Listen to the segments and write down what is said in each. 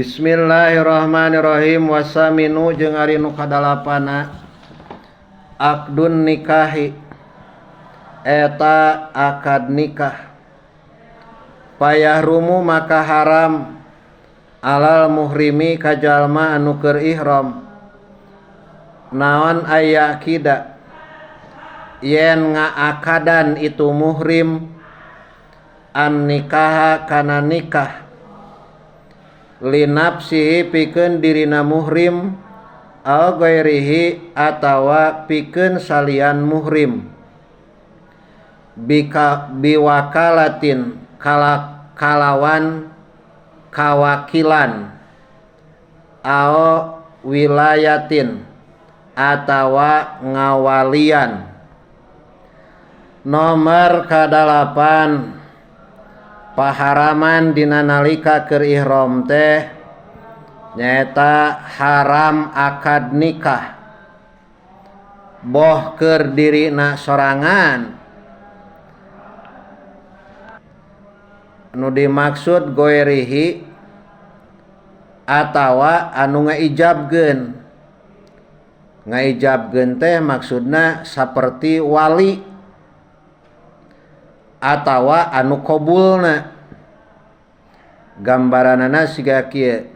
Bismillahirrahmanirrahim. Wasaminu jeung ari nu kadalapana akdun nikahi eta akad nikah. Payahrumu maka haram alal muhrimi ka jalma anu keur ihram naon aya kida yen ngaakadan itu muhrim an nikaha kana nikah linapsihi pikeun dirina muhrim aw ghairihi atawa pikeun salian muhrim bika biwakalatin kalawan kawakilan aw wilayatin atawa ngawalian. Nomor kadalapan paharaman dina nalika keur ihram teh nyaeta haram akad nikah boh keur dirina sorangan. Nu dimaksud goirihi atawa anu ngaijabkeun. Ngaijabkeun teh maksudna saperti wali atawa anu qabulna. Gambaranana siga kieu.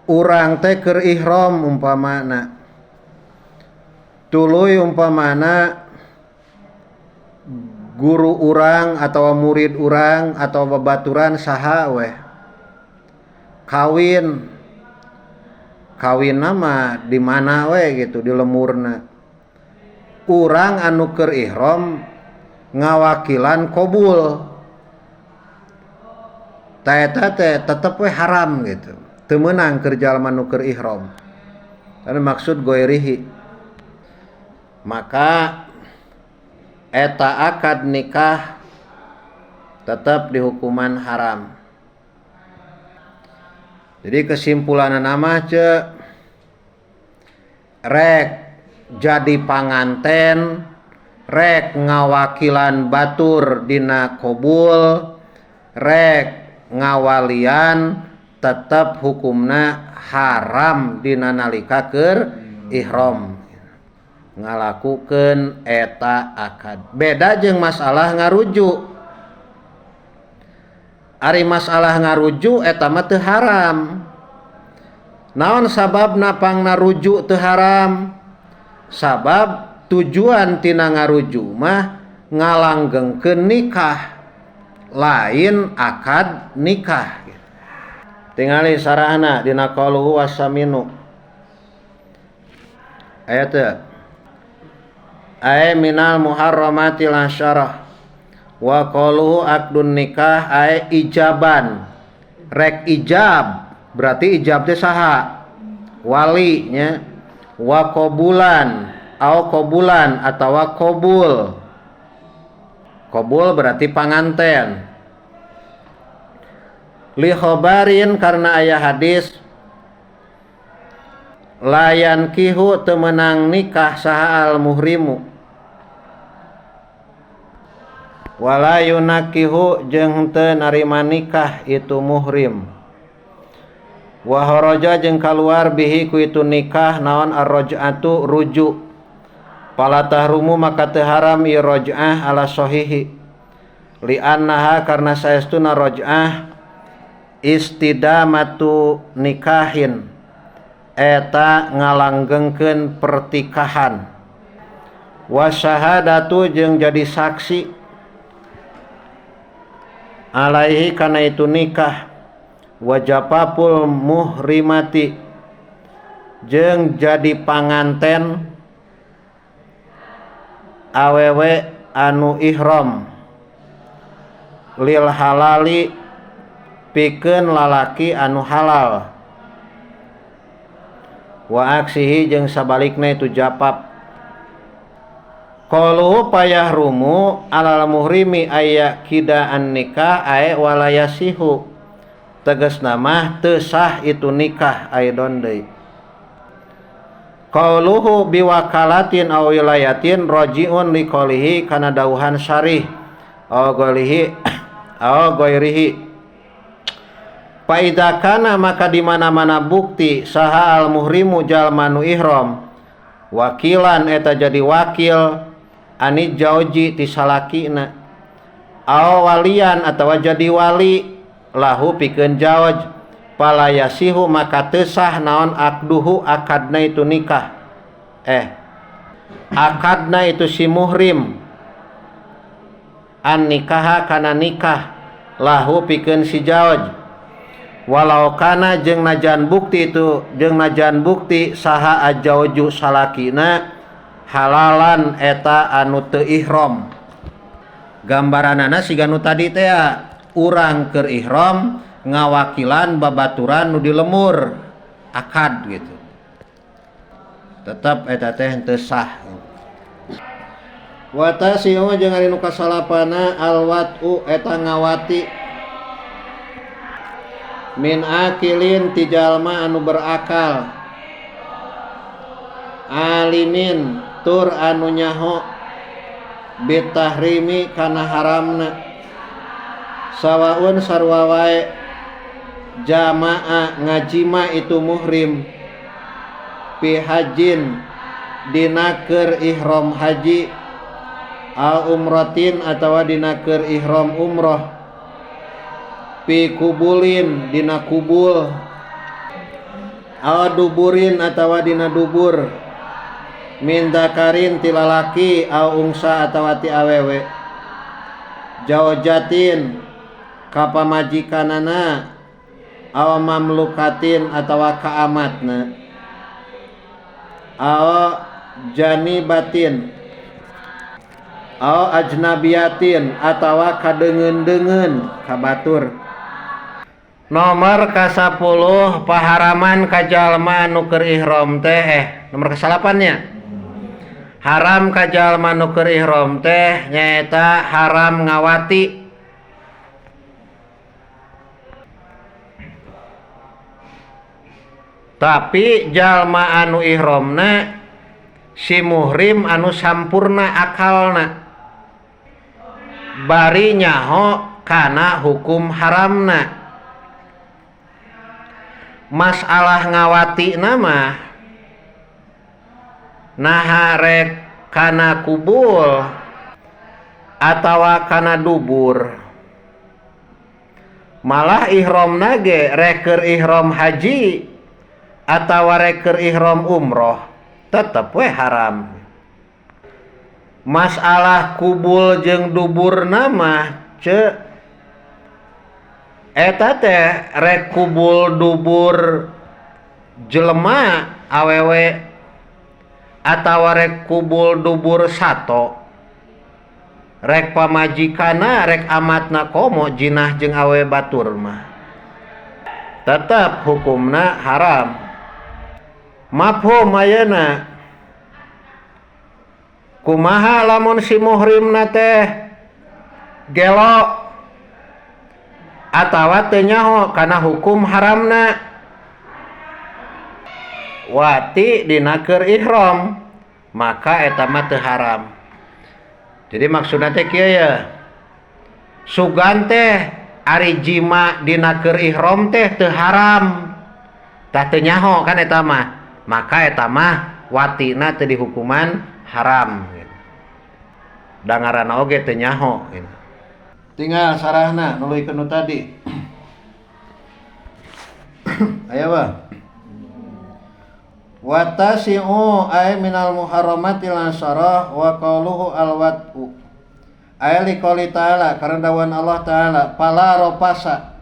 Urang teh keur ihram umpamana. Tuluy umpamana guru urang atau murid urang atau babaturan saha weh kawin. Kawin nama di mana weh gitu di lemurna. Urang anu keur ihram ngawakilan qabul. Ta eta teh tetep we haram gitu. Teu meunang keur jalma nu keur ihram. Karena maksud goirihi. Maka eta akad nikah tetap dihukuman haram. Jadi kesimpulanna mah ce rek jadi panganten, rek ngawakilan batur dina qabul, rek ngawalian tetap hukumna haram dina nalika keur ihram ngalakukeun eta akad. Beda jeung masalah ngarujuk. Ari masalah ngarujuk eta mah teu haram. Naon sababna pangna rujuk teu haram? Sabab tujuan tina ngarujuk mah ngalanggengkeun nikah, lain akad nikah. Tingali sarahna dina qauluhu wasaminu. Aya teu? Ay minal muharramatil asyarah. Wa qauluhu akdun nikah ay ijaban. Rek ijab berarti ijab teh saha? Wali nya. Wa qabulan au qabulan atawa qabul. Qabul berarti panganten. Li khabarin karena aya hadis layan kihu teu meunang nikah saha al muhrimu wala yunakihu jeung teu narima nikah itu muhrim. Wa haraja jeung kaluar bihi ku itu nikah naon arraj'atu rujuk. Fala tahrumu maka teu haram ieu raj'ah ala sahihi. Li annaha karna saestuna raj'ah istidamatu nikahin eta ngalanggengkeun pertikahan. Wa syahadatu jeung jadi saksi alaihi kana itu nikah. Wajapapul muhrimati jeung jadi panganten awewe anu ihram lil halali pikeun lalaki anu halal. Wa aksihi jeung sabalikna itu japap. Qaluhu payahrumu alal muhrimi aya kidaan nikah ae walayasihu. Tegasna mah teu sah itu nikah aidon deui. Qauluhu biwakalatin aw wilayatin rajiun liqaulihi kana dauhan syarih aw qaulihi aw ghairihi. Fa idza kana maka di mana-mana bukti saha al muhrimu jalma nu ihram wakilan eta jadi wakil ani jauji ti salakina aw walian atawa jadi wali lahu pikeun jauj fala yasihu maka teu sah naon akduhu akadna itu nikah akadna itu si muhrim an nikaha kana nikah lahu pikeun si jauj walau kana jeung najan bukti itu jeung najan bukti saha ajauju salakina halalan eta anu teu ihram. Gambaranana siga nu tadi teh urang keur ihram ngawakilan babaturan nu di lemur akad gitu. Tetap eta teh henteu sah. Wa tasiu jeung ari nu kasalapana alwatu eta ngawati min akilin ti jalma anu berakal alimin tur anu nyaho bitahrimi kana haramna sawaun sarwa wae jamaah ngajima itu muhrim pi hajin dina keur ihram haji al umratin atawa dina keur ihram umroh pi kubulin dina kubul aw duburin atawa dina dubur min dakarin ti lalaki aw ungsa atawa ti awewe jaujatin ka pamajikanana aw mamlukatin atawa ka amatna aw janibatin aw ajnabiyatin atawa kadeungeun-deungeun ka batur. Nomor ka-10 paharaman ka jalma nu keur ihram teh nomor ka-9-nya. Haram ka jalma nu keur ihram teh nyaeta haram ngawati. Tapi jalma anu ihramna si muhrim anu sampurna akalna bari nyaho kana hukum haramna. Masalah ngawati nama naha rek kana kubul atawa kana dubur malah ihramna ge rek keur ihram haji atawa rek keur ihram umroh tetep we haram. Masalah kubul jeung dubur nama ce eta teh rek kubul dubur jelema awewe atawa rek kubul dubur sato rek pamajikana rek amatna komo jinah jeung awewe batur mah tetep hukumna haram. Mafhum ayeuna kumaha lamun si muhrimna teh gelo atawa teu nyaho kana hukum haramna wati dina keur ihram maka eta mah teu haram. Jadi maksudna teh kieu ya, sugan teh ari jima dina keur ihram teh teu haram tah teu nyaho kan eta mah, maka eta mah watina teu dihukuman haram gitu. Da ngaranna oge teu nyaho gitu. Tinggal sarahna nuluykeun nu tadi. Aya wa watasi'u ay minal muharramatil ansarah wa qauluhu alwat'u ay liqouli ta'ala karena dawan Allah ta'ala fala rafasa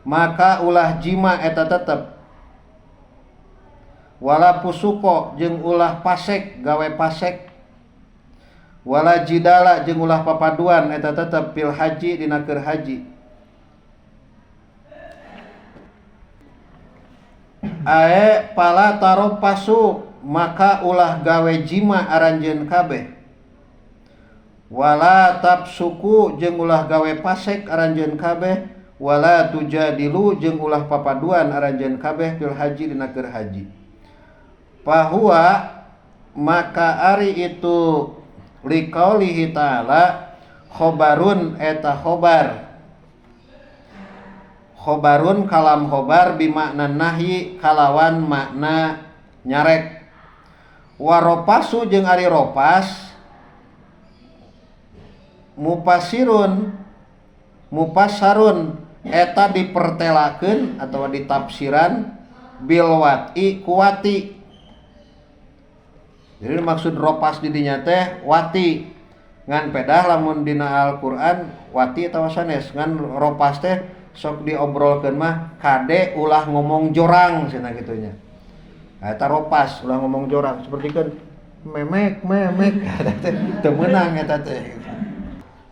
maka ulah jima eta tetep wala pusuko jeung ulah pasek gawe pasek wala jidala jeung ulah papaduan eta tetep fil haji dina keur haji ae pala taropasu maka ulah gawe jima aranjeun kabeh wala tapsuku jeung ulah gawe pasek aranjeun kabeh wala tujadilu jeung ulah papaduan aranjeun kabeh fil haji dina keur haji bahwa maka ari itu liqaulihi ta'ala khobarun eta khobar Khobarun kalam khobar bimakna nahyi kalawan makna nyarek. Waropasu jeung ari ropas mupasirun mupassarun eta dipertelakeun atawa ditafsiran bil wati kuwati. Jadi maksud ropas di dinya teh wati. Ngan pedah lamun dina Al-Qur'an wati atawa sanes, ngan ropas teh sok diobrolkeun mah kade ulah ngomong jorang cenah kitu nya. Eta ropas ulah ngomong jorang seperti kan memek memek eta teh teu meunang eta teh.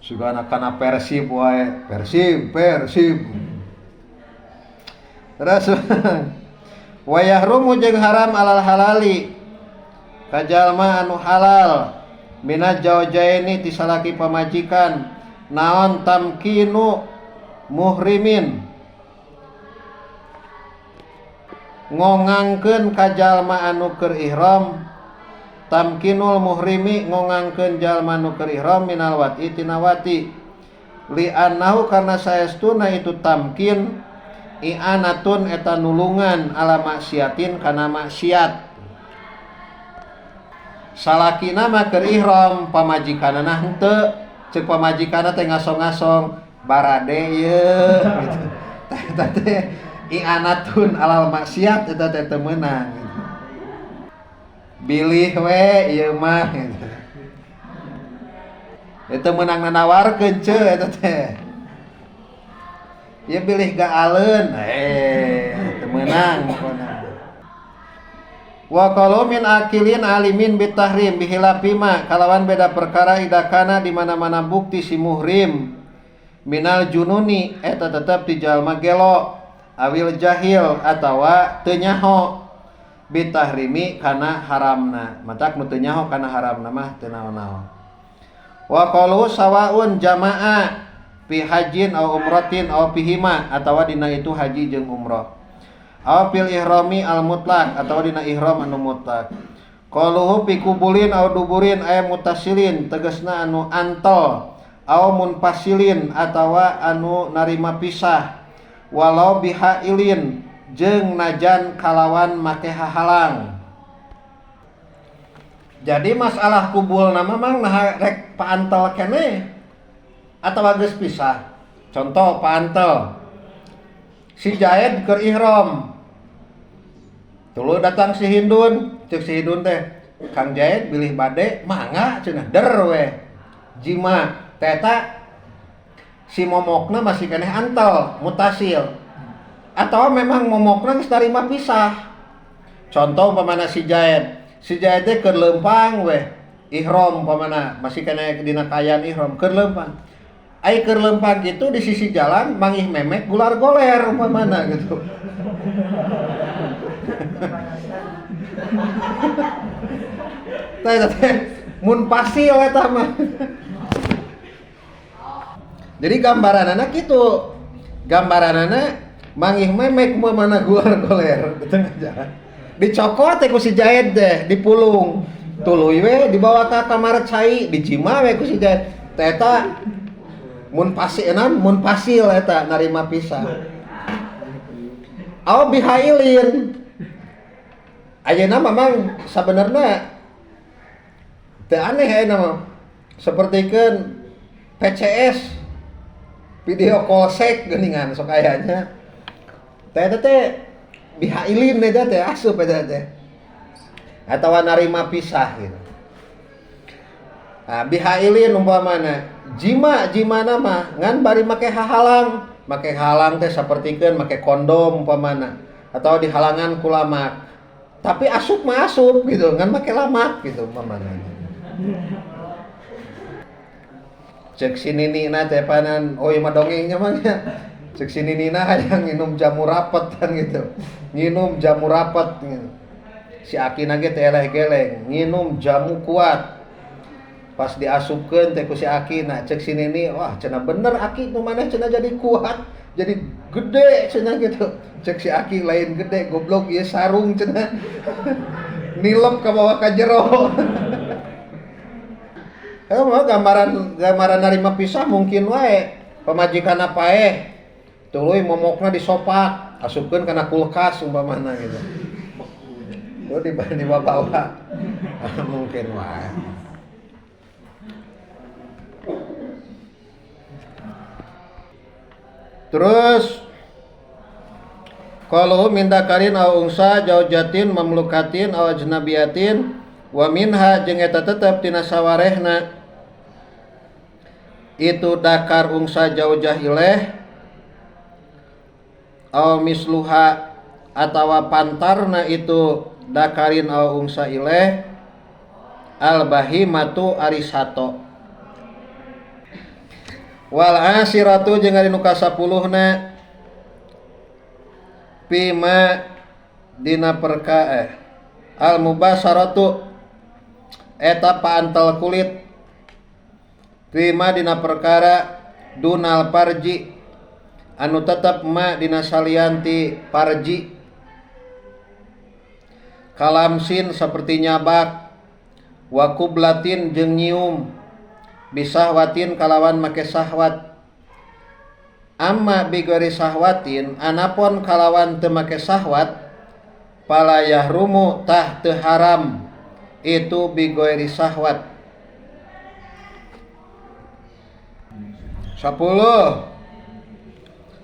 Sugana kana Persib wae, Persib Persib. Terus wa yahrumu jeung haram alal halali ka jalma anu halal minaz zaujaini ti salaki pamajikan naon tamkinu muhrimin ngongangkeun ka jalma anu keur ihram tamkinul muhrimi ngongangkeun jalma anu keur ihram minal wati tina wati li annahu karna saestuna itu tamkin i'anatun eta nulungan ala maksiatin kana maksiat. Salakina mah keur ihram pamajikanana henteu, ceuk pamajikanna teh ngasong-ngasong barade ieu gitu. Eta teh i'anatun alal maksiat eta teh teu meunang gitu. Bilih we ieu mah gitu. Eta meunang nanawarkeun ceu eta teh. Ieu bilih gaaleun, teu meunang pokona. Wa qalu min akilin alimin bitahrim bihilafi ma kalawan beda perkara idakana di mana-mana bukti si muhrim minal jununi eta tetep di jalma gelo awil jahil atawa teu nyaho bitahrimi kana haramna matak nu teu nyaho kana haramna mah teu naon-naon. Wa qalu sawaun jama'a fi hajin aw umratin aw fihima atawa dina itu haji jeung umrah aw fil ihrami al mutlaq atawa dina ihram anu mutlaq. Qaluhu fi kubulin aw duburin ay mutasilin tegasna anu antel aw munfasilin atawa anu narima pisah walau bihailin jeung najan kalawan make hahalang. Jadi masalah kubul nama mang nah rek paantel keneh atawa geus pisah. Contoh paantel si Jaid keur ihram tuluy datang si Hindun, ceuk si Hindun teh Kang Jaid bilih bade mangga cenah der we jima teta si momokna masih keneh antel mutasil atau memang momokna geus tarima pisah. Contoh umpamana si Jaid, si Jaid teh keur leumpang we ihram umpamana masih keneh dina kaayaan ihram keur leumpang. Ai keur leumpang gitu di sisi jalan mangih memek gular goler umpamana gitu. Tah eta teh mun pasil eta mah. Jadi gambaranana kitu. Gambaranana mangih memek umpamana gular goler di tengah jalan. Dicokot teh ku si Jaid teh dipulung. Tuluy we dibawa ka kamar cai, dijima we ku si Jaid. Teh eta mun pasil mun pasil eta narima pisah. Aw bihailin. Ayeuna memang sabenerna teu aneh ayeuna mah. Sapertikeun PCS video call sek geuningan sok aya nya. Teh eta teh bihailin eta teh asup eta teh. Atawa narima pisah gitu. Nah, bihailin umpamana jima jimana mah ngan bari make hahalang, make halang teh sapertikeun make kondom umpamana atau dihalangan ku lamak. Tapi asup mah asup gitu, ngan make lamak gitu umpamana. Cek si ninina teh panan, oh ieu mah dongengnya mah nya. Cek si ninina hayang nginum jamu rapet kan gitu. Nginum jamu rapet gitu. Si akina ge teh eleh geleng, nginum jamu kuat. Pas diasupkeun teh ku si aki, nah cek si nini, wah cenah bener aki nu maneh cenah jadi kuat, jadi gede cenah gitu. Cek si aki lain gede, goblok ieu sarung cenah. Nilep ka bawah ka jero. Mah gambaran narima pisah mungkin wae pamajikanna paeh. Tuluy momokna disopak, asupkeun kana kulkas umpamana gitu. Tuh dibawa-bawa. Mungkin wae. Terus kalau minta karin au ungsa jaujatin mamlukatin au ajnabiyatin wa minha jeung eta tetep tina sawarehna itu dakar ungsa jaujah ileh au misluha atawa pantarna itu dakarin au ungsa ileh al bahimatu ari sato wal asiratu jeung ari nu kasapuluhna pima dina perka al mubasaratu eta paantel kulit pima dina perkara dunal parji anu tetep ma dina salianti parji kalamsin seperti nyabak wa kublatin jeung nyium bisahwatin kalawan make sahwat amma bigori sahwatin anapon kalawan teu make sahwat pala yahrumu tah teu haram itu bigori sahwat. 10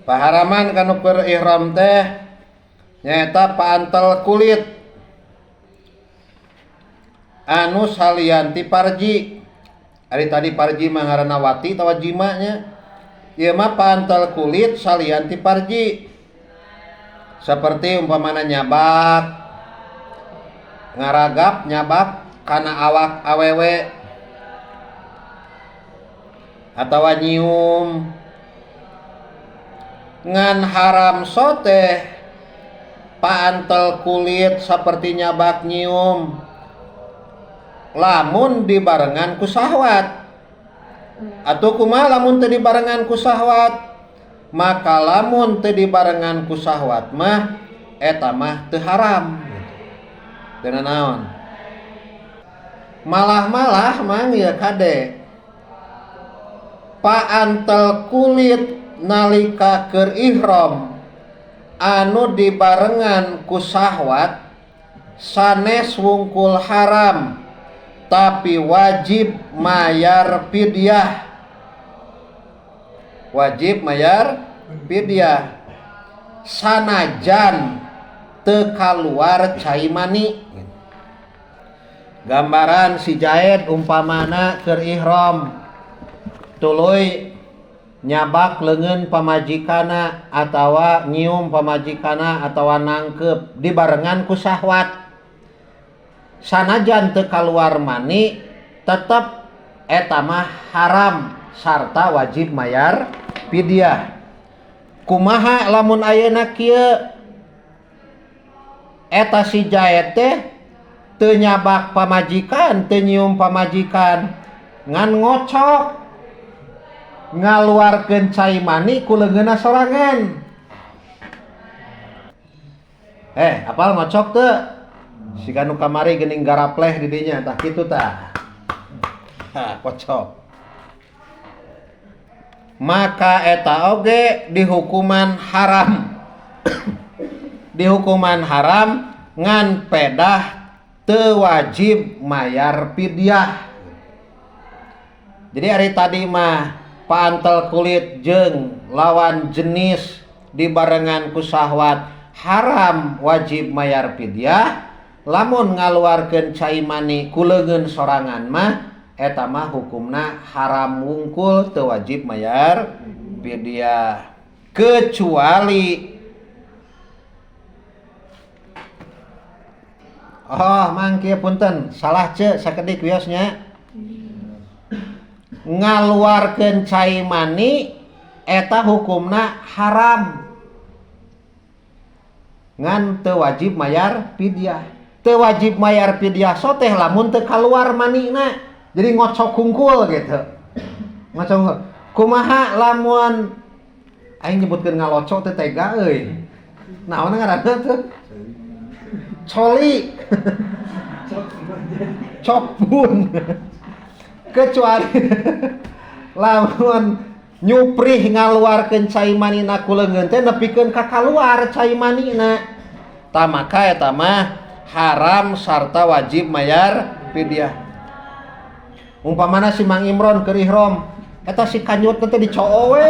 paharaman kanu keur ihram teh nyaeta paantel kulit anu salianti parji. Ari tadi parji mah ngaranna wati atawa jima nya. Ieu mah paantel kulit salianti parji. Seperti umpamana nyabak, ngaragap nyabak kana awak awewe atawa nyium. Ngan haram soteh paantel kulit seperti nyabak nyium lamun dibarengan ku sahwat. Atuh kumaha lamun teu dibarengan ku sahwat? Maka lamun teu dibarengan ku sahwat mah eta mah teu haram. Teu naon? Malah-malah mang ieu kade paantel kulit nalika keur ihram anu dibarengan ku sahwat sanes wungkul haram tapi wajib mayar fidyah. Wajib mayar fidyah sanajan teu kaluar cai mani. Gambaran si Jaid umpamana keur ihram tuluy nyabak leungeun pamajikana atawa nyium pamajikana atawa nangkeup dibarengan ku sahwat. Sanajan teu kaluar mani tetep eta mah haram sarta wajib mayar fidyah. Kumaha lamun ayeuna kieu eta si Jaid teh teu nyabak pamajikan, teu nyium pamajikan, ngan ngocok ngaluarkeun cai mani ku leungeunna sorangan. Apal ngocok teu? Siga nu kamari geuning garapleh di dinya tah kitu tah. Ha, kocok. Maka eta oge dihukuman haram. Dihukuman haram ngan pedah teu wajib mayar fidyah. Jadi ari tadi mah paantel kulit jeung lawan jenis dibarengan ku sahwat haram wajib mayar fidyah. Lamun ngaluarkeun cai mani ku leungeun sorangan mah eta mah hukumna haram wungkul teu wajib mayar fidyah. Kecuali oh mang kieu punten salah ce sakedik wiosnya ngaluarkeun cai mani eta hukumna haram ngan teu wajib mayar fidyah. Teu wajib mayar fidyah soteh lamun teu kaluar manina. Jadi ngocok hungkul gitu. Ngocok hungkul. Kumaha lamun aing nyebutkeun ngalocok teu tega euy. Naon ngaranna teh? Coli. Cokbun. Kecuali lamun Nyuprih ngaluarkeun cai manina ku leungeun teh nepikeun ka kaluar cai manina. Tah maka eta mah haram sarta wajib mayar fidyah. Umpamana si Mang Imron keur ihram, eta si kanyut teh dicoo we.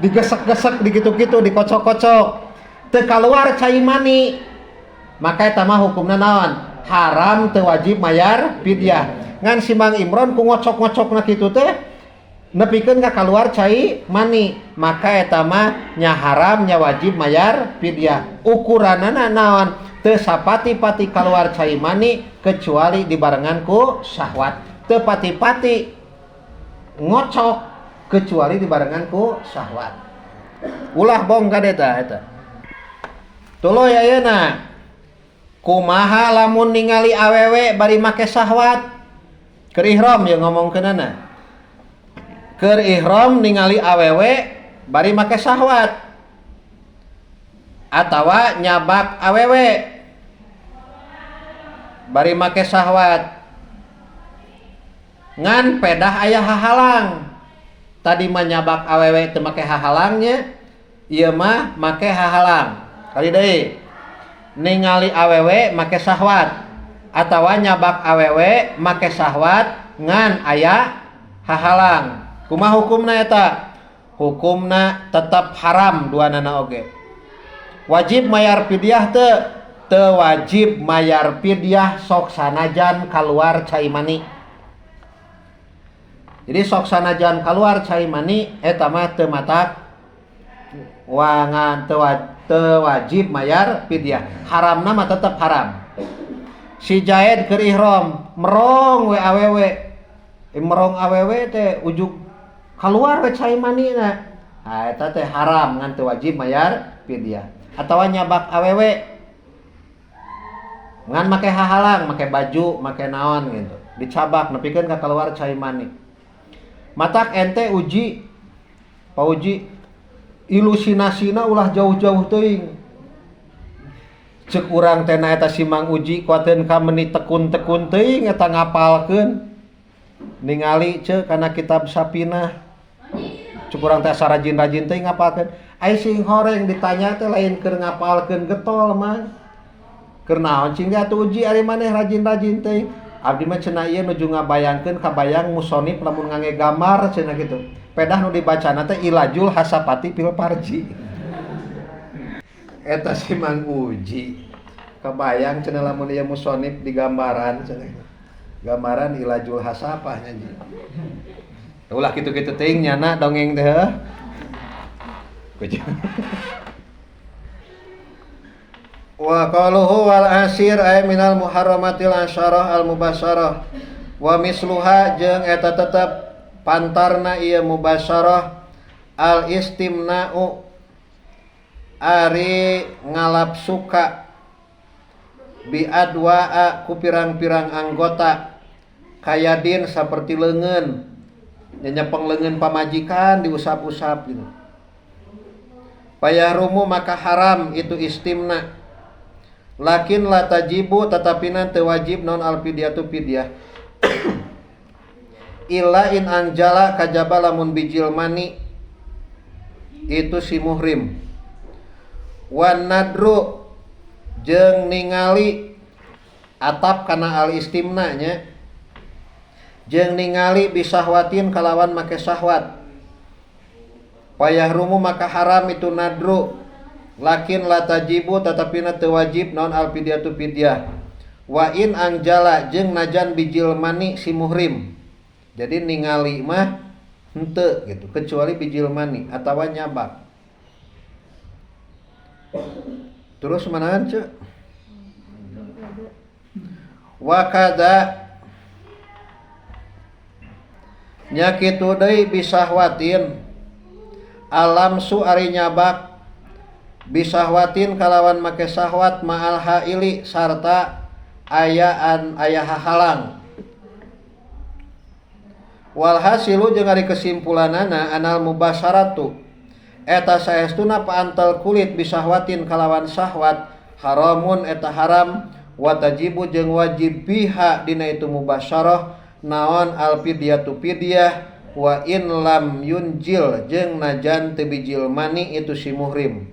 Digesek-gesek dikitu-kitu dikocok-kocok. Teu kaluar cai mani. Maka eta mah hukumna naon? Haram teu wajib mayar fidyah. Ngan si Mang Imron ku ngocok-ngocokna kitu teh nepikeun ka kaluar cai mani, maka eta mah nya haram nya wajib mayar fidyah. Ukuranana naon? Teu sapati-pati kaluar cai mani kecuali dibarengan ku syahwat. Teu pati-pati ngocok kecuali dibarengan ku syahwat. Ulah bong kade tah eta. Tuluy ayeuna kumaha lamun ningali awewe bari make syahwat? Keur ihram ye ngomongkeunana. Keur ihram ningali awewe bari make syahwat atawa nyabak awewe bari make syahwat ngan pedah aya hahalang. Tadi mah nyabak awewe teu make hahalangnya, ieu mah make hahalang. Kali deui ningali awewe make syahwat atawa nyabak awewe make syahwat ngan aya hahalang. Kumaha hukumna eta? Hukumna tetap haram duanana oge. Wajib mayar fidyah teu? Teu wajib mayar fidyah sok sanajan kaluar cai mani. Jadi sok sanajan kaluar cai mani eta mah teu matak wangan teu wajib mayar fidyah. Haramna mah tetep haram. Si Jaid keur ihram merong we awewe. Merong awewe teh ujug kaluar we cai manina. Ha eta teh haram ngan teu wajib mayar fidyah. Atawa nyabak awewe ngan make hahalang, make baju, make naon gitu. Dicabak nepikeun ka kaluar cai mani. Matak ente uji pauji ilusinasina ulah jauh-jauh teuing. Ceuk urang teh na eta si Mang Uji kuateun ka meuni tekun-tekun teuing eta ngapalkeun. Ningali ceuk kana kitab Sapinah. Ceuk urang teh asa rajin-rajin teuing ngapalkeun. Ai sing horeng ditanya teh lain keur ngapalkeun getol mah. Keur naon cing atuh uji ari maneh rajin-rajin teuing. Abdi mah cenah ieu nuju ngabayangkeun kabayang musonib lamun ngangge gambar cenah kitu. Pedah nu dibacana teh ilajul hasapati fil farji. Eta si Mang Uji. Kabayang cenah lamun ieu musonib digambaran cenah. Gambaran ilajul hasapah nya ji. Ulah kitu-kitu teuing nyana dongeng teh heuh. Wa qaluhu wal asir ay minal muharramatil asyarah al mubasyarah wa misluha jeung eta tetep pantarna ieu mubasyarah al istimna'u ari ngalap suka bi adwa'a ku pirang-pirang anggota kayadin saperti leungeun nyepeng leungeun pamajikan diusap-usap gitu. Payahrumu maka haram itu istimna. Lakin la tajibu tetapina teu wajib non al fidyatu fidyah. Illa in anjala kajaba lamun bijil mani itu si muhrim. Wan nadru jeung ningali atap kana al istimna nya. Jeung ningali bisahwatin kalawan make syahwat. Payahrumu maka haram itu nadru. Lakin la tajibu tetapina teu wajib non al fidyatu fidyah. Wa in anjala jeung najan bijil mani si muhrim. Jadi ningali mah henteu gitu, kecuali bijil mani atawa nyabak. Terus manahan ceuk? Wa kada nya kitu deui bisahwatin alamsu ari nyabak bisahwatin kalawan make syahwat ma'al haili sarta ayaan aya hahalang. Walhasilu jeung ari kesimpulanana anal mubasyaratu eta saestuna paantel kulit bisahwatin kalawan syahwat haramun eta haram wa tajibu jeung wajib biha dina itu mubasyarah naon al fidyatu fidyah Wa in lam yunjil jeung najan teu bijil mani itu si muhrim.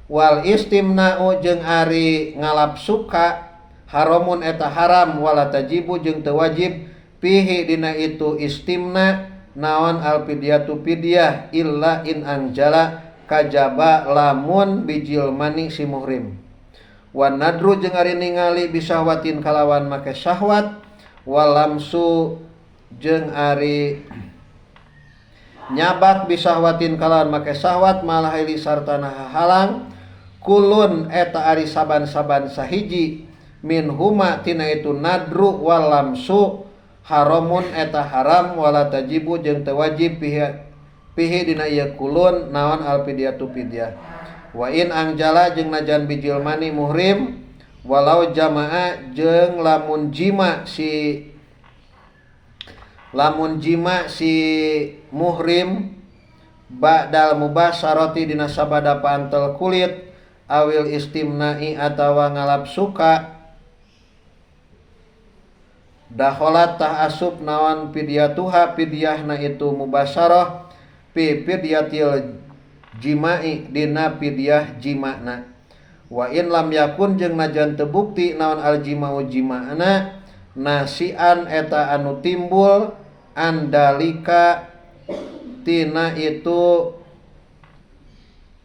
Wal istimna'u jeung ari ngalap suka haramun eta haram wala tajibu jeung teu wajib pihi dina itu istimna naon al fidyatu fidyah illa in anjala kajaba lamun bijil mani si muhrim. Wan nadru jeung ari ningali bisahwatin kalawan make syahwat walamsu jeung ari nyabak bisahwatin kalawan make syahwat malah ili sartana halang kulun eta ari saban-saban sahiji min huma tina itu nadru walamsu haramun eta haram wala tajibu jeung teu wajib pihi dina ieu kulun naon al fidyatu fidyah. Wa in angjala jeung najan bijil mani muhrim walau jama'a jeung lamun jima si muhrim ba'dal mubasarati dina sabada pantel kulit awil istimna'i atawa ngalap suka dakholat tah asup naon fidyatuha fidyahna itu mubasarah fi fidyatil jima'i dina fidyah jima'na. Wa in lam yakun jeung najan teu bukti naon al jima'u jima'na nasian eta anu timbul andalika tina itu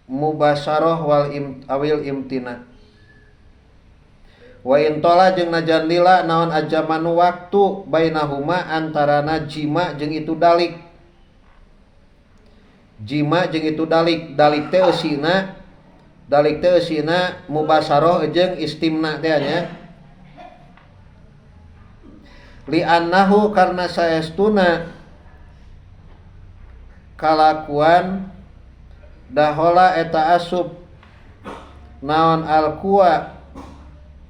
mubasarah wal awil imtina. Wa in tola jeung najan lila naon ajamanu waktu bainahuma antarana jima jeung itu dalik. Jima jeung itu dalik, dalik teh eusina mubasarah jeung istimna teh nya. Li annahu karna saestuna kalakuan dahola eta asup naon alqua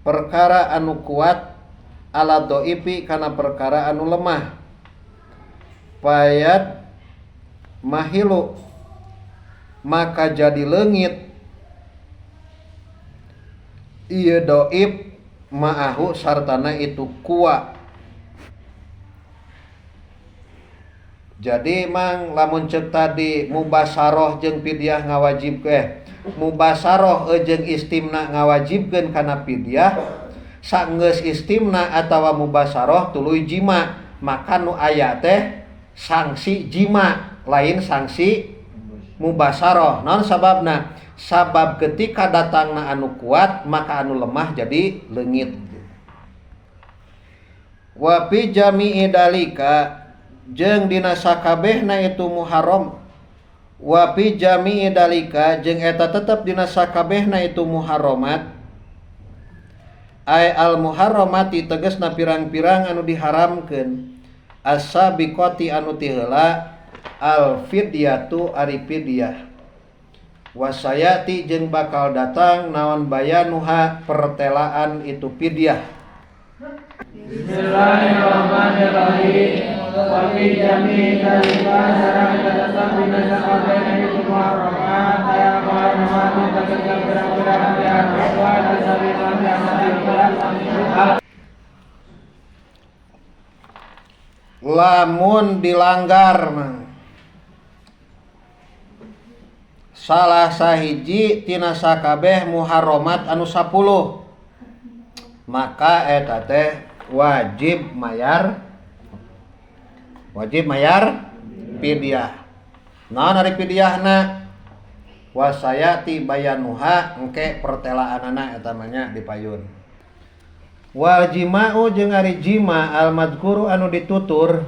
perkara anu kuat ala doipi kana perkara anu lemah payat mahilu maka jadi leungit ieu doib ma'ahu sartana itu kuat. Jadi mang lamun ceuk tadi mubasaroh jeung fidyah ngawajibkeun mubasaroh jeung istimna ngawajibkeun kana fidyah sanggeus istimna atawa mubasaroh tuluy jima maka nu aya teh sanksi jima lain sanksi mubasaroh. Naon sababna? Sabab ketika datangna anu kuat maka anu lemah jadi leungit. Wa fi jami'i dalika jeung dina sakabehna itu muharram wa fi jami'i dalika jeung eta tetep dina sakabehna itu muharramat ay al muharramati tegasna pirang-pirang anu diharamkeun as-sabiqati anu ti heula al fidyatu ari fidyah wasayati jeung bakal datang naon bayanuha pertelaan itu fidyah. Bismillahirrahmanirrahim. Wa fi jami'i dzalika sareng tetep dina sakabehna itu muharramat aya muharramat tegasna pirang-pirang anu diharamkeun as-sabiqati anu ti heula. Lamun dilanggar mah salah sahiji tina sakabeh muharramat anu 10 maka eta teh wajib mayar fidyah. Naon ari fidyahna? Wasayati bayanuha engke pertelaanana eta mah nya dipayun. Wal jima'u jeung ari jima al madhkuru anu ditutur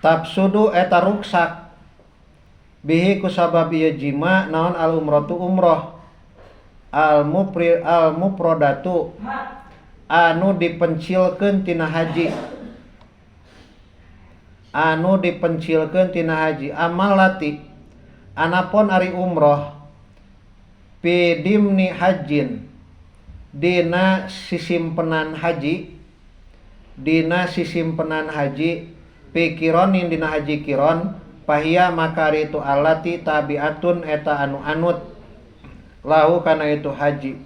tafsudu eta ruksak bihi kusabab ieu jima naon al umratu umroh al mupri al muprodatu anu dipencilkeun tina haji anu dipencilkeun tina haji amalati anapun ari umroh fi dimni hajin dina sisimpenan haji pikironin dina haji kiron pahia maka ari itu alati tabiatun eta anu anut lahu kana itu haji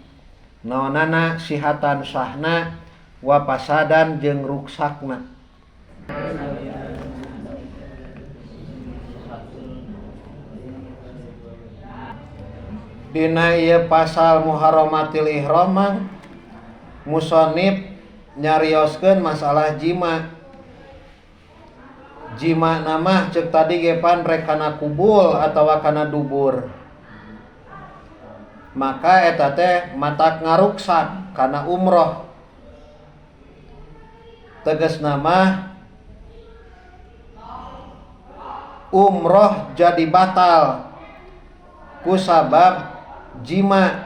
naonana sihatan sahna wa pasadan jeung ruksakna. Dina ieu pasal muharramatil ihram musannif nyarioskeun masalah jima. Jima nama cek tadi ge pan rek kana kubul atawa kana dubur. Maka eta teh matak ngaruksak kana umroh. Tegasna mah umroh jadi batal kusabab jima.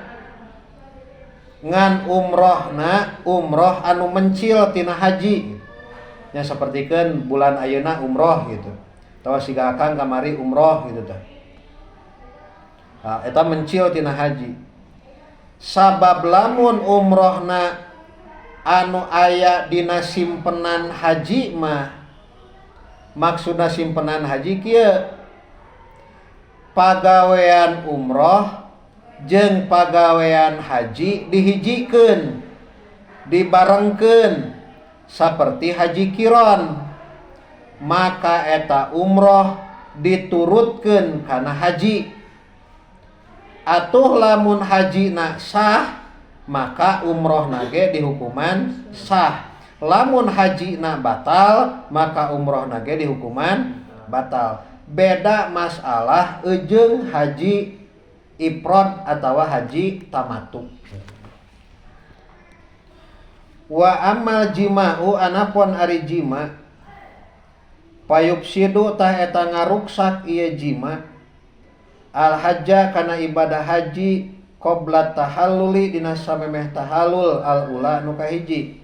Ngan umrohna umroh anu mencil tina haji. Nya sapertikeun bulan ayeuna umroh gitu. Atawa siga akang kamari umroh gitu tah. Nah, eta mencil tina haji. Sabab lamun umrohna anu aya dina simpenan haji mah, maksudna simpenan haji kieu, pagawean umroh jeung pagawean haji dihijikeun, dibarengkeun saperti haji kiron, maka eta umroh diturutkeun kana haji. Atuh lamun hajina sah, maka umrohna ge dihukuman sah. Lamun hajina batal, maka umrohna ge dihukuman batal. Beda masalah eujeung haji ifrad atawa haji tamattu. Wa amal jima'u anapun ari jima payufsidu tah eta ngaruksak ieu jima al hajja kana ibadah haji qabla tahalluli dina samemeh tahallul al ula nu kahiji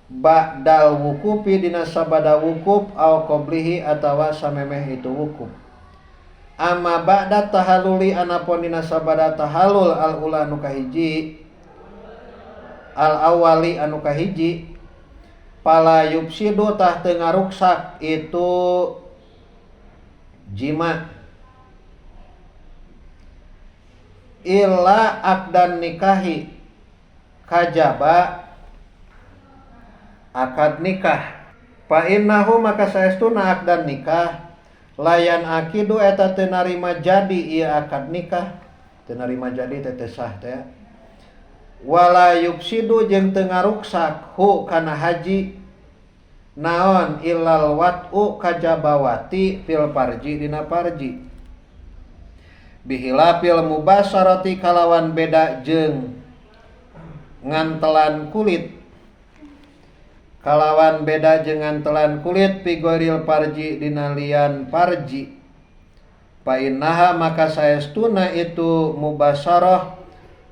ba'dal wukufi dina sabada wukuf au qablihi atawa samemeh itu wukuf. Amma ba'da tahalluli anapun dina sabada tahallul al ula nu kahiji al awali anu kahiji pala yufsidu tah teu ngaruksak itu jima illa akdan nikahi kajaba akad nikah. Fa innahu maka saestuna akdan nikah layan akidu eta teu narima jadi ieu akad nikah, teu narima jadi teh teu sah teh. Wala yufsidu jeung teu ngaruksak hu kana haji naon illal wat'u kajabawati fil farji dina farji bihilafil mubasarati kalawan beda jeung ngantelan kulit, kalawan beda jeung ngantelan kulit pigoril farji dina lian farji. Fa innaha maka saestuna itu mubasarah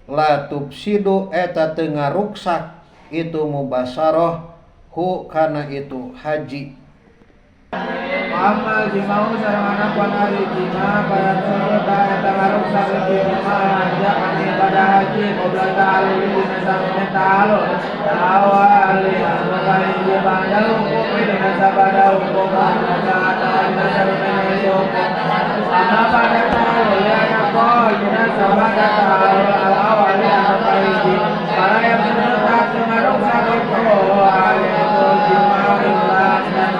la tufsidu eta teu ngaruksak itu mubasarah hu kana itu haji. Amal jimau sareng anak wan ari jima pada ta eta ngaruksak itu jima haja kana ibadah haji qabla ta'alluli dina samene ta'allul awali anu kahiji ba'dal wuqufi dina sabada wukuf ana dina samene wukuf ama pada ta'alluli ana qol dina sabada ta'allul al awali anu kahiji para yang menurut ngaruksak itu itu jima illa dan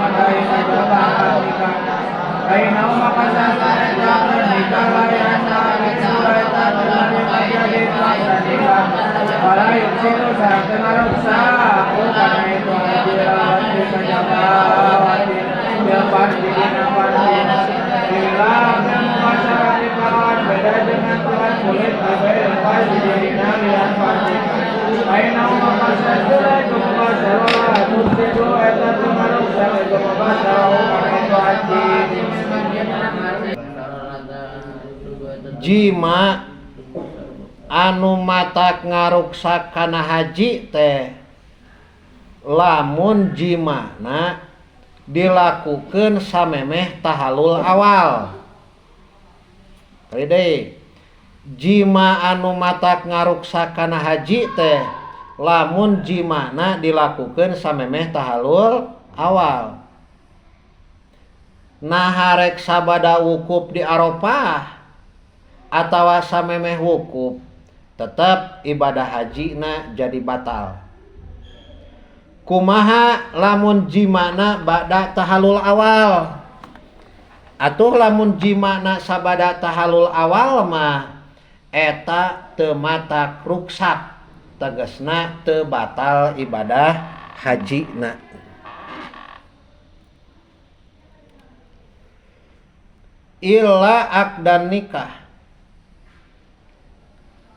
Kainau maka sasa eta nikah layana itu eta menerima jadi nikah. Wala yuksitu sareng teu ngaruksak kana itu haji lawati sajabawati bil farji dina farji bila mubasarati kalawan beda dengan tuan kulit bil farji dina lian farji. Kainau maka sasa itu mubasarah tuksitu eta teu ngaruksak itu mubasarah kana itu haji. Jima anu matak ngaruksak kana haji teh lamun jimana dilakukeun samemeh tahallul awal. Kali deui jima anu matak ngaruksak kana haji teh lamun jimana dilakukeun samemeh tahallul awal. Nah harek sabada wukuf di Arafah atawa samemeh wukuf tetap ibadah hajina jadi batal. Kumaha lamun jimana ba'da tahallul awal? Atuh lamun jimana sabada tahallul awal mah eta teu matak ruksak tegasna teu batal ibadah hajina. Illa akdan nikah.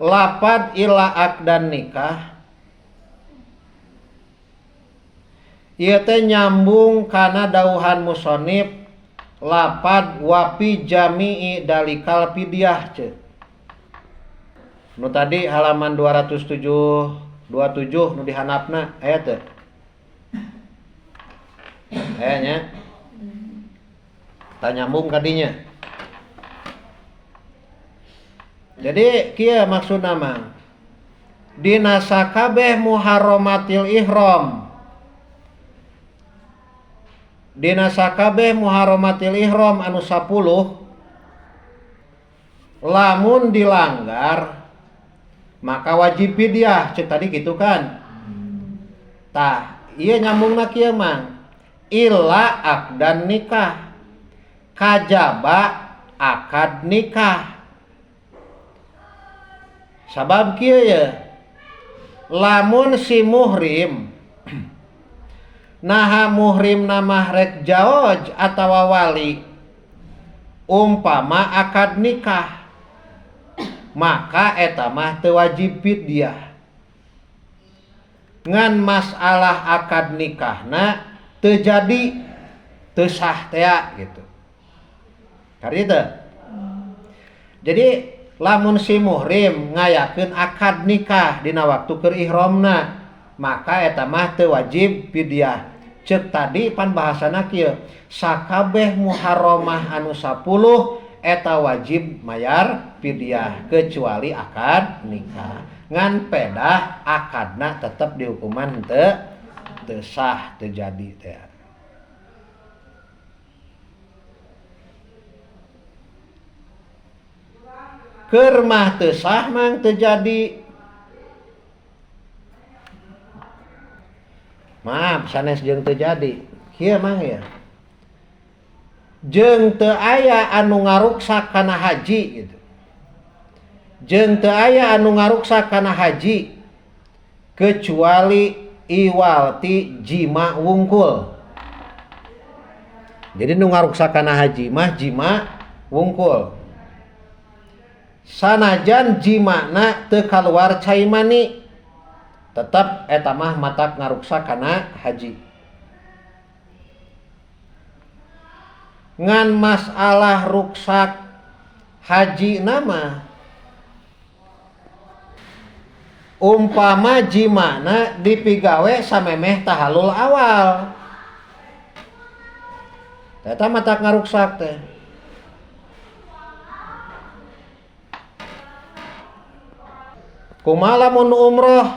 Lapad illa akdan nikah ieu teh nyambung kana dauhan musonib lapad wapi jami'i dalikal fidyah ceuk. Nu tadi halaman 207 27 nu dihanapna aya teu? Aya nya? Tah nyambung kadinya. Jadi kieu maksudna mah dina sakabeh muharramatil ihram. Dina sakabeh muharramatil ihram anu 10 lamun dilanggar maka wajib fidyah ceuk tadi gitu kan. Tah ieu nyambungna kieu mah illa akdan nikah kajaba akad nikah. Sabab kieu ye lamun si muhrim naha muhrim namah rek jaoj atawa wali umpama akad nikah maka eta mah teu wajib fidyah. Ngan masalah akad nikahna teu jadi teu sah tea gitu. Karena teu. Jadi lamun si muhrim ngayakeun akad nikah dina waktu keur ihramna maka eta mah teu wajib fidyah. Ceuk tadi pan bahasana kieu sakabeh muharramah anu 10 eta wajib mayar fidyah kecuali akad nikah. Ngan pedah akadna tetep dihukuman teu sah teu jadi teh. Keur mah teu sah mang teu jadi. Maaf sanes jeung teu jadi. Kieu mang ya. Jeung teu aya anu ngaruksak kana haji gitu. Jeung teu aya anu ngaruksak kana haji kecuali iwal ti jima wungkul. Jadi nu ngaruksak kana haji mah jima wungkul. Sanajan jimana teu kaluar cai mani tetep eta mah matak ngaruksak kana haji. Ngan masalah ruksak haji nama umpama jimana dipigawe samemeh tahalul awal eta matak ngaruksak teh. Kumaha lamun nu umroh?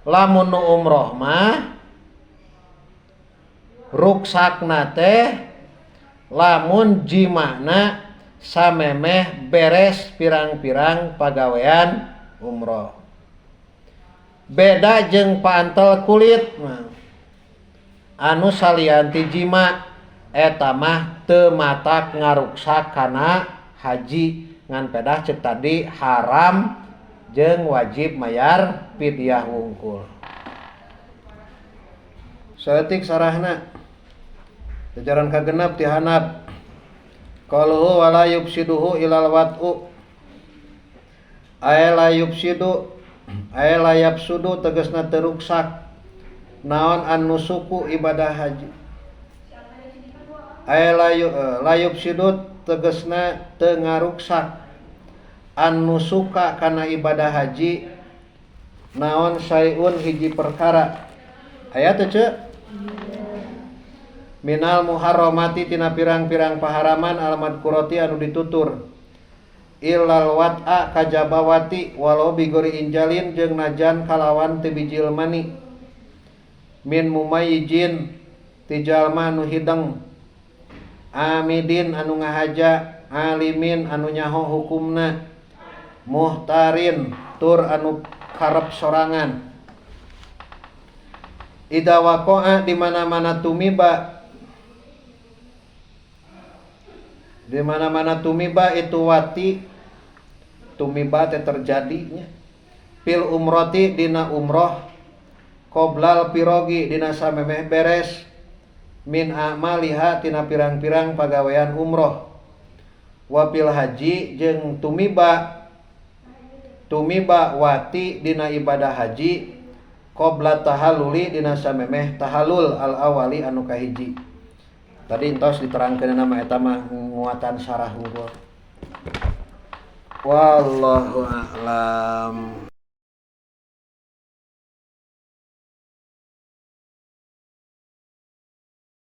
Lamun nu umroh mah ruksakna teh lamun jimana samemeh beres pirang-pirang pagawean umroh. Beda jeung pantel kulit mah anu salianti jima eta mah teu matak ngaruksak kana haji ngan pedah ceuk tadi haram jeung wajib mayar fidyah wungkul. Saeutik sarahna jajaran kagenep ti handap. Qaluhu wala yufsiduhu ilal wat'u. Ay la yufsidu ay la yafsudu tegasna teu ruksak naon an-nusuku ibadah haji. Ay la yufsidu tegasna teu ngaruksak an-nusuka kana ibadah haji naon sayun hiji perkara. Aya teu ceuk? Minal muharramati tina pirang-pirang paharaman al-madkurati anu ditutur illal wat'a kajabawati walau bigori injalin jeung najan kalawan teu bijil mani min mumayyijin ti jalma anu hideng amidin anu ngahaja alimin anu nyaho hukumna muhtarin tur anu karep sorangan ida waqa'a di mana-mana tumiba di mana-mana tumiba itu wati Tumiba teh terjadinya fil umrati dina umroh qoblal firogi dina samemeh beres min a'maliha tina pirang-pirang pagawean umroh, wa fil haji jeung tumiba tumiba wati dina ibadah haji qabla tahalluli dina samemeh tahallul al awali anu kahiji. Tadi entos diterangkeun nama, eta mah nguatan syarah hungkul. Wallahu a'lam.